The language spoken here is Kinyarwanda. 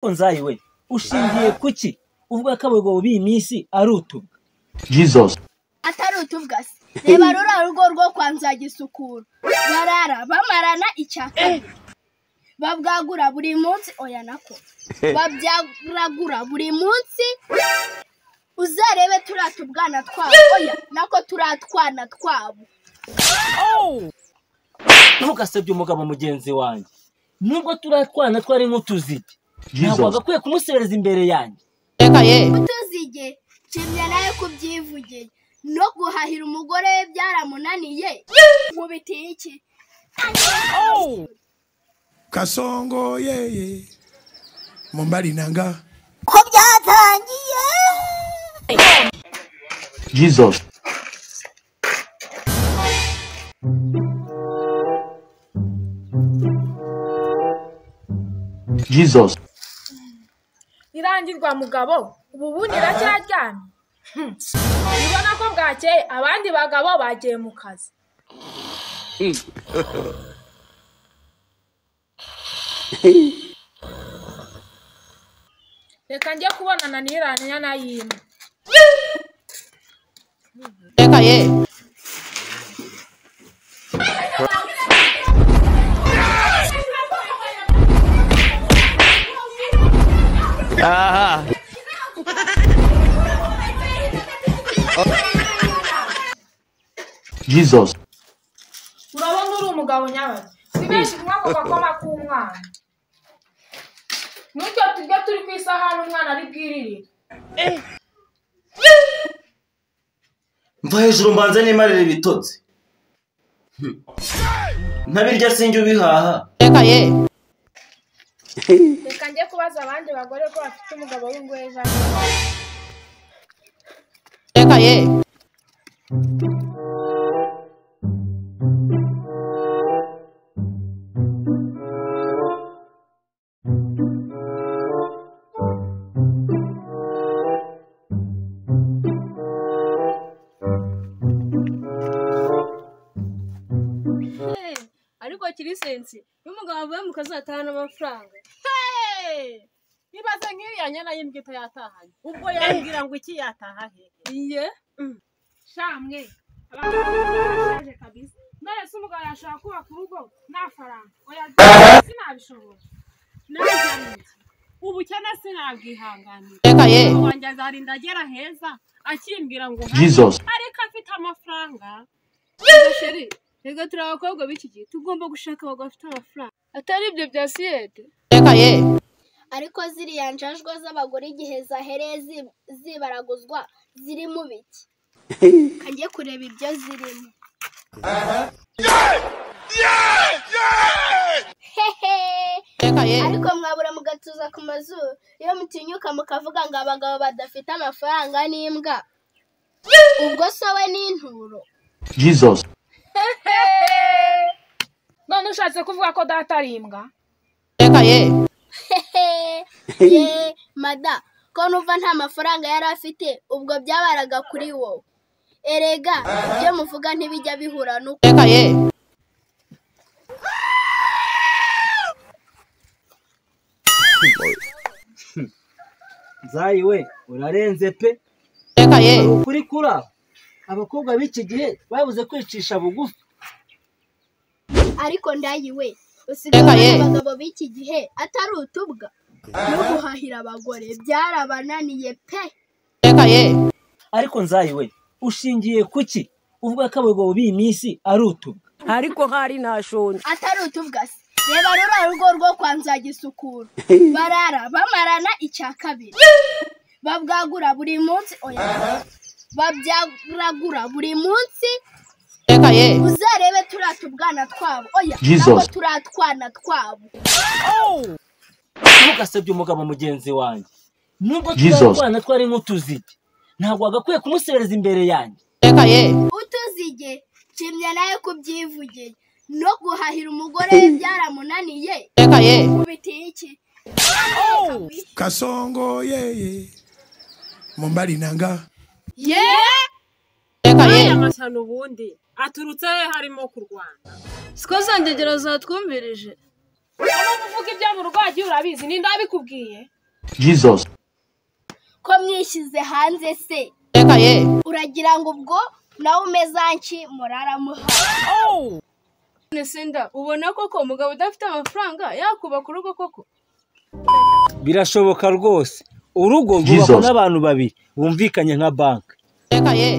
Nzayi we ushingiye kuki uvuga ko abagabo b'iyi minsi ari utubwa? Jesus. Atari utubwa se? Reba ruriya rugo rwo kwa Nzagisukura, barara bamarana icyaka, babwagura buri munsi, oya nako babyaguragura buri munsi. Uzarebe turiya tubwana twabo, oya nako turiya twana twabo. Ntugasebye umugabo mugenzi wanjye, nubwo turiya twana twari nk'utuzige, ntabwo wagakwiye kumusereza imbere yanjye. Utuzige kimya nawe kubyivugiye, no guhahira umugore we byaramunaniye. Nkubitiye iki? Kasongo yeye Mumbali nanga ko byatangiye. Jesus. Jesus. Irangirwa mugabo ubu bundi iracyaryamye. Ubona ko bwakeye abandi bagabo bagiye mu kazi. Reka njye kubonana n'iranya nayimwe. Reka ye. Aha. Jesus. Urabona uri umugabo nyabaye. Si benshi kunywa Coca-Cola k'umwana. N'utwo turyo turi ku isahani umwana ari bwiririre. Mva hejuru mbanze nimarire ibitotsi. Ntabirya sinjye ubihaha. Reka ye. Reka njye kubaza abandi bagore ko bafite umugabo w'ingweja. Reka ye. Ariko kirisensi n'umugabo avuye mu kazi atahana amafaranga. Nibaze nk'iriya nyana y'imbwa itayatahanye, ubwo yambwira ngo iki yataha he? Iye shamwe abashaje kabisa. None se umugabo yashaka kubaka urugo nta faranga? Oya sinabishobora. Nanjye ubukene sinabwihanganira. Reka ye. Wanjye azarinda agera heza akimbwira ngo ariko afite amafaranga. Sheri, reka turi abakobwa b'iki gihe tugomba gushaka abagabo bafite amafaranga, atari ibyo bya siyete. Reka ye. Ariko ziriya njajwa z'abagore igihe zahereye zibaraguzwa ziri mu biki? Kangiye kureba ibyo zirimo. Ariko mwabura mugatuza ku mazuru iyo mutinyuka mukavuga ngo abagabo badafite amafaranga n'imbwa, ubwo sowe n'inturo. Jesus. None ushatse kuvuga ko data ari imbwa? Reka ye. Ye mada, ko numva nta mafaranga yari afite, ubwo byabaraga kuri wowe. Erega ibyo muvuga ntibijya bihura nuko. Reka ye. Nzayi we urarenze pe. Reka ye. Ukuri kura abakobwa b'iki gihe babuze kwicisha bugufi. Ariko ndayi we usigaye abagabo b'iki gihe atari utubwa, no guhahira abagore byarabananiye pe. Reka ye. Ariko nzayi we ushingiye kuki uvuga ko abagabo b'iyi minsi ari utubwa? Ariko hari ntashonje. Atari utubwa se? Reba ruriya rugo rwo kwa Nzagisukura, barara bamarana icya kabiri, babwagura buri munsi, oya babyaguragura buri munsi. Reka ye. Uzarebe turiya tubwana twabo, oya nako turiya twana twabo. Ntugasebye umugabo mugenzi wanjye, nubwo turiya twana twari nk'utuzige, ntabwo wagakwiye kumusereza imbere yanjye. Reka ye. Utuzige kimya nawe kubyivugiye, no guhahira umugore we byaramunaniye. Reka ye. Nkubitiye iki? Kasongo yeye Mumbali nanga. Ye. Reka ye. Amashyano ubundi aturutse he harimo kurwana? Siko zangegera zatwumvirije. Aho uvuga ibyo mu rugo wagiye urabizi, ninde wabikubwiye? Jesus. Ko mwishyize hanze se? Reka ye. Uragira ngo ubwo nawe umezanki muraramuha. None se nda ubona koko umugabo udafite amafaranga yakubaka urugo koko? Birashoboka rwose. Urugo rwubakwa Jesus. n'abantu babiri bumvikanye nka banki. Reka ye.